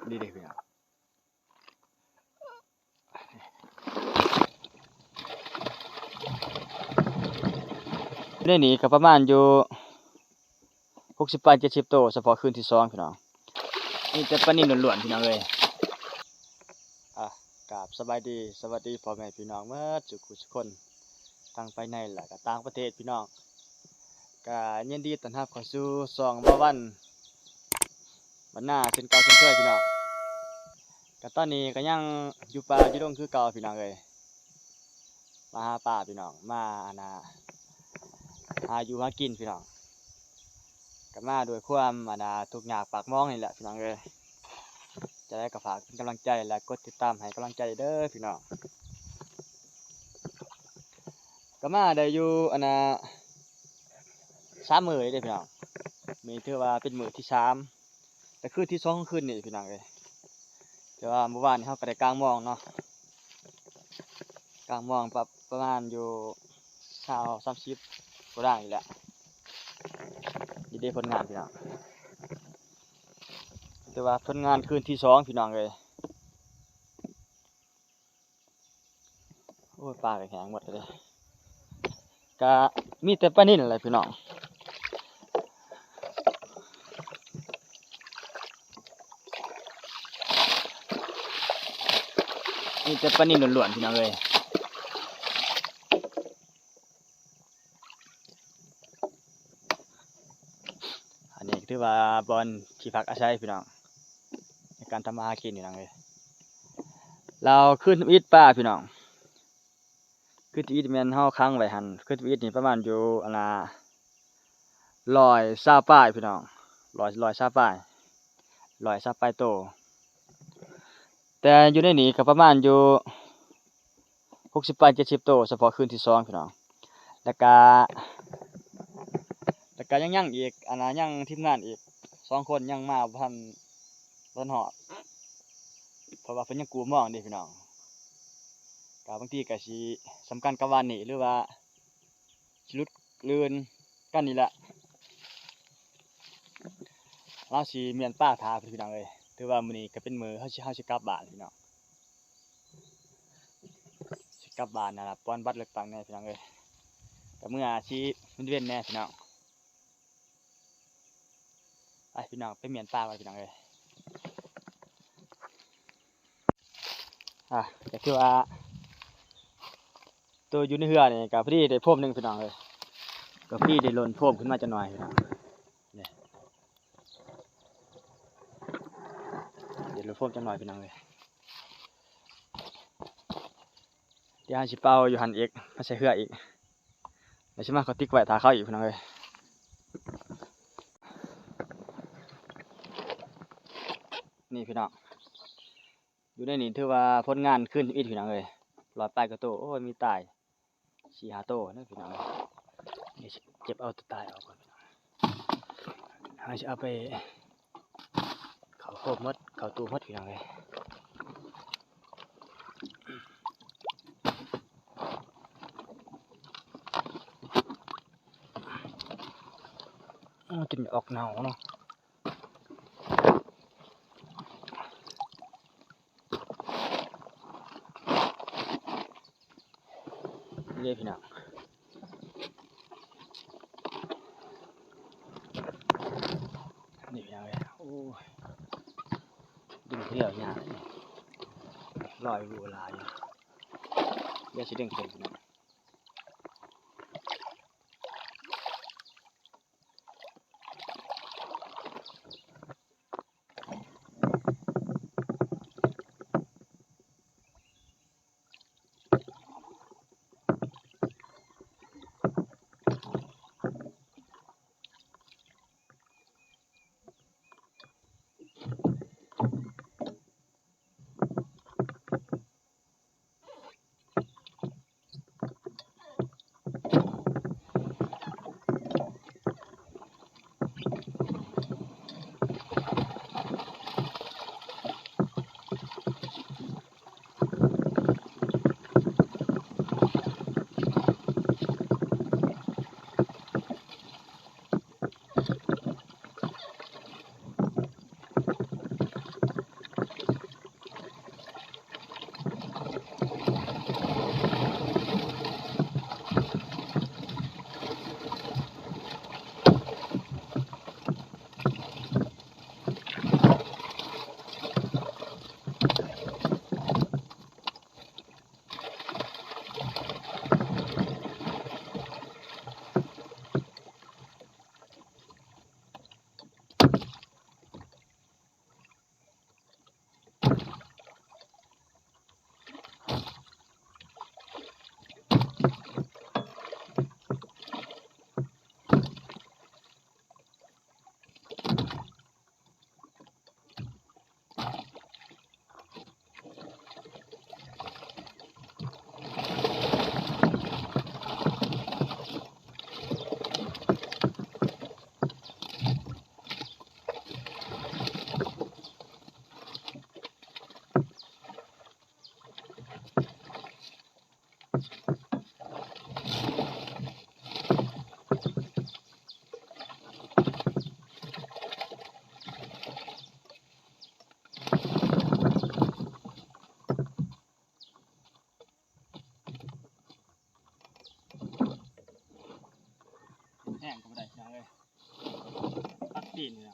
ນີ້ເດ້ພີ່ນ້ອງ ໃນນີ້ກໍປະມານຢູ່ຫົກສິບປາຍເຈັດສິບໂຕ ສະເພາະຄືນທີສອງພີ່ນ້ອງ ມີແຕ່ປານິນລ້ວນໆ ພີ່ນ້ອງເອີຍ. ອ່າ ກາບສະບາຍດີ ສະຫວັດດີພໍ່ແມ່ພີ່ນ້ອງໝົດສູ່ຜູ້ສູ່ຄົນ ທັງພາຍໃນ ແລະ ກໍຕ່າງປະເທດພີ່ນ້ອງ. ກໍຍິນດີຕ້ອນຮັບເຂົ້າສູ່ຊ່ອງບ່າວວັນບ້ານນາເຊັ່ນເກົ່າເຊັ່ນເຄີຍພີ່ນ້ອງ. ກໍຕອນນີ້ກໍຍັງຢູ່ປ່າຢູ່ດົງຄືເກົ່າພີ່ນ້ອງເອີຍ ມາຫາປາພີ່ນ້ອງ ມາ ອັນນ່າ ຫາຢູ່ຫາກິນພີ່ນ້ອງ. ກໍມາດ້ວຍຄວາມ ອັນນ່າ ທຸກຍາກປາກໝອງນີ້ແຫຼະພີ່ນ້ອງເອີຍ. ຈັ່ງໃດກໍຝາກເປັນກຳລັງໃຈ ແລະ ກົດຕິດຕາມໃຫ້ກຳລັງໃຈເດີພີ່ນ້ອງ. ກໍມາໄດ້ຢູ່ ອັນນ່າ ສາມມື້ເດ້ພີ່ນ້ອງ. ມື້ນີ້ຖືວ່າເປັນມື້ທີສາມ ແຕ່ຄືນທີສອງຂອງຄືນນີ້ພີ່ນ້ອງເອີຍ. ແຕ່ວ່າມື້ວານນີ້ເຮົາກໍໄດ້ກາງມອງເນາະ ກາງມອງປະ ປະມານຢູ່ຊາວ ສາມສິບກວ່າດາງນີ້ແຫຼະ. ນີ້ເດ້ຜົນງານພີ່ນ້ອງ ຖືວ່າຜົນງານຄືນທີສອງພີ່ນ້ອງເອີຍ. ໂອ້ຍ ປາກໍແຫ້ງໝົດເລີຍ ກະມີແຕ່ປານິນແຫຼະພີ່ນ້ອງ ມີແຕ່ປານິນລ້ວນໆ ພີ່ນ້ອງເອີຍ. ອັນນີ້ຖືວ່າບ່ອນທີ່ພັກອາໄສພີ່ນ້ອງ ໃນການທຳມາຫາກິນພີ່ນ້ອງເອີຍ. ແລ້ວຄືນທຳອິດປາພີ່ນ້ອງ ຄືນທຳອິດແມ່ນເຮົາຂັງໄວ້ຫັ້ນ ຄືນທຳອິດນີ້ປະມານຢູ່ ອັນນ່າ ຮ້ອຍຊາວປາຍພີ່ນ້ອງ ຮ້ອຍ ຮ້ອຍຊາວປາຍ ຮ້ອຍຊາວປາຍໂຕ. ແຕ່ຢູ່ໃນນີ້ກໍປະມານຢູ່ຫົກສິບປາຍເຈັດສິບໂຕ ສະເພາະຄືນທີສອງພີ່ນ້ອງ. ແລ້ວກະ ແລ້ວກະຍັງ ຍັງອີກ ອັນນ່າ ຍັງທີມງານອີກສອງຄົນຍັງມາບໍ່ທັນ ບໍ່ທັນຮອດ ເພາະວ່າເພິ່ນຍັງກູ້ມອງເດ້ພີ່ນ້ອງ. ກະບາງທີກະຊິສ່ຳກັນກັບວານນີ້ ຫຼືວ່າ ຊິຫຼຸດລື່ນກັນນີ້ແຫຼະ. ລາວຊິມ້ຽນປາຖ້າເພິ່ນພີ່ນ້ອງເອີຍ. ຖືວ່າມື້ນີ້ກໍເປັນມື້ເຮົາຊິ ເຮົາຊິກັບບ້ານພີ່ນ້ອງ ຊິກັບບ້ານຫັ້ນລະ ປ່ອນບັດເລືອກຕັ້ງແດ່ພີ່ນ້ອງເອີຍ. ກໍເມື່ອຊິເວັນໆແດ່ພີ່ນ້ອງ. ໄປພີ່ນ້ອງ ໄປມ້ຽນປາກ່ອນພີ່ນ້ອງເອີຍ. ອ່າ ກໍຄືວ່າ ໂຕຢູ່ໃນເຮືອນີ້ກໍພໍດີໄດ້ໂພມໜຶ່ງພີ່ນ້ອງເອີຍ ກໍພໍດີໄດ້ຫຼົ່ນໂພມຂຶ້ນມາຈັກໜ່ອຍພີ່ນ້ອງ ນີ້ ໄດ້ຫຼົ່ນໂພມຈັກໜ່ອຍພີ່ນ້ອງເອີຍ. ດຽວເຮົາຊິເປົ່າຢູ່ຫັ້ນອີກ ມາໃສ່ເຮືອອີກ ແລ້ວຊິມາເອົາຕິກໄວ້ຖ້າເຂົາອີກພີ່ນ້ອງເອີຍ. ນີ້ພີ່ນ້ອງ ຢູ່ໃນນີ້ຖືວ່າຜົນງານຄືນທຳອິດພີ່ນ້ອງເອີຍ ຮ້ອຍປາຍກວ່າໂຕ. ໂອ້ຍ ມີຕາຍສີ່ຫ້າໂຕເດີພີ່ນ້ອງເອີຍ. ດຽວຊິເກັບເອົາໂຕຕາຍອອກກ່ອນພີ່ນ້ອງ ເຮົາຊິເອົາໄປເຂົ້າໂພມໝົດ ເຂົ້າຕູ້ໝົດພີ່ນ້ອງເອີຍ. ໂອ້ ຈົນອອກເນົ່າເນາະ. ນີ້ເດ້ພີ່ນ້ອງ ນີ້ພີ່ນ້ອງເອີຍ. ໂອ້ຍ ດຶງຜູ້ດຽວຍາກ ລອຍຫວືອຫຼາຍຢູ່. ດຽວຊິດຶງຂຶ້ນພີ່ນ້ອງ. ນີ້ ກິນນີ້ລະ.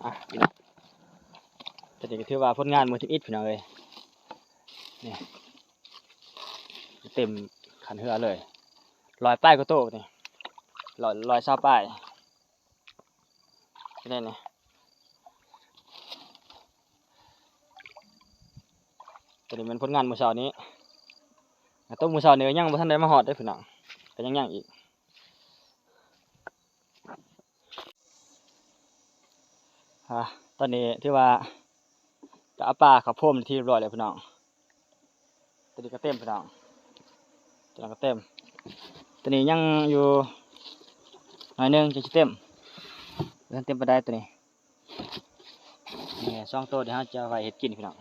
ອ່ະ ພີ່ນ້ອງ ຕົວນີ້ກໍຖືວ່າຜົນງານມື້ທຳອິດ ພີ່ນ້ອງເອີຍ. ນີ້ ເຕັມຄັນເຮືອເລີຍ ຮ້ອຍປາຍກວ່າໂຕນີ້ ຮ້ອຍ ຮ້ອຍຊາວປາຍ. ເຮັດໄດ້ນີ້ ຕົວນີ້ແມ່ນຜົນງານມື້ເຊົ້ານີ້. ຕົວມື້ເຊົ້ານີ້ກໍຍັງບໍ່ທັນໄດ້ມາຮອດເດ້ພີ່ນ້ອງ ກໍຍັງ ຍັງອີກ. ອ່າ ຕອນນີ້ຖືວ່າກໍເອົາປາເຂົ້າໂພມທີ່ຮຽບຮ້ອຍແລ້ວພີ່ນ້ອງ. ຕົວນີ້ກໍເຕັມພີ່ນ້ອງ ຕົວນັ້ນກໍເຕັມ ຕົວນີ້ຍັງຢູ່ໜ້ອຍໜຶ່ງຈຶ່ງຊິເຕັມ ບໍ່ທັນເຕັມປານໃດຕົວນີ້. ນີ້ສອງໂຕທີ່ເຮົາຈະໄວ້ເຮັດກິນພີ່ນ້ອງ.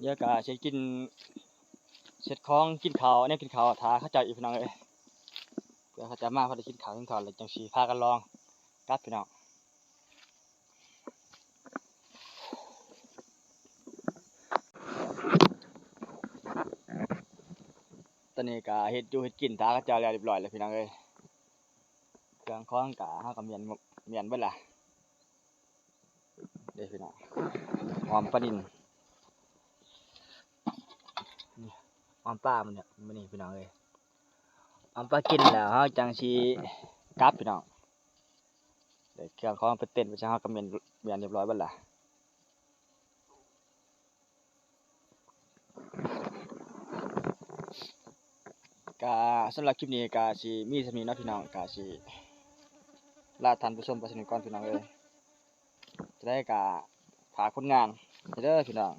ດຽວກະຊິກິນ ເຊັດຂອງກິນເຂົ້າ ແນວກິນເຂົ້າຖ້າເຂົາເຈົ້າອີກພີ່ນ້ອງເອີຍ. ເພື່ອເຂົາເຈົ້າມາພໍໄດ້ກິນເຂົ້າກິນຂອງແລ້ວຈັ່ງຊິພາກັນລອງກັບພີ່ນ້ອງ. ຕອນນີ້ກະເຮັດຢູ່ເຮັດກິນຖ້າເຂົາເຈົ້າແລ້ວຮຽບຮ້ອຍແລ້ວພີ່ນ້ອງເອີຍ. ເຄື່ອງຂອງກະເຮົາກະມ້ຽນ ມ້ຽນເບິດລະ. ເດ້ພີ່ນ້ອງ ອອມປານິນ ນີ້ ອອມປາມື້ນີ້ພີ່ນ້ອງເອີຍ. ອອມປາກິນແລ້ວເຮົາຈັ່ງຊິກັບພີ່ນ້ອງ. ໄດ້ເຄື່ອງຂອງໄປເຕັນໄປຊັ້ນ ເຮົາກະມ້ຽນ ມ້ຽນຮຽບຮ້ອຍເບິດລະ. ກະສຳລັບຄລິບນີ້ກະຊິມີສ່ຳນີ້ເນາະພີ່ນ້ອງ ກະຊິລາທ່ານຜູ້ຊົມໄປສ່ຳນີ້ກ່ອນພີ່ນ້ອງເອີຍ. ຈະໄດ້ກະຝາກຜົນງານເດີພີ່ນ້ອງ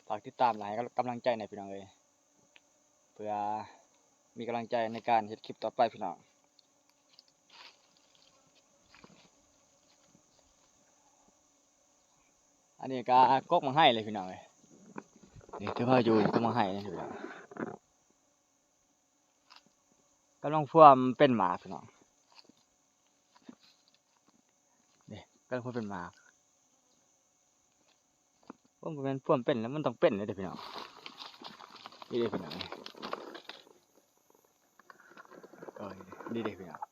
ຝາກຕິດຕາມ ແລະ ໃຫ້ກຳລັງໃຈແດ່ພີ່ນ້ອງເອີຍ ເພື່ອມີກຳລັງໃຈໃນການເຮັດຄລິບຕໍ່ໄປພີ່ນ້ອງ. ອັນນີ້ກະກົກໝາກໄຮເລີຍພີ່ນ້ອງເອີຍ ນີ້ຖືວ່າຢູ່ກົກໝາກໄຮນີ້ພີ່ນ້ອງ. ກຳລັງພວມເປັນໝາກພີ່ນ້ອງ ນີ້ ກຳລັງພວມເປັນໝາກ. ພວມບໍ່ແມ່ນພວມເປັນແລ້ວ ມັນຕ້ອງເປັນເດ້ພີ່ນ້ອງ. ນີ້ເດ້ພີ່ນ້ອງ ນີ້ ເອີ ນີ້ເດ້ພີ່ນ້ອງ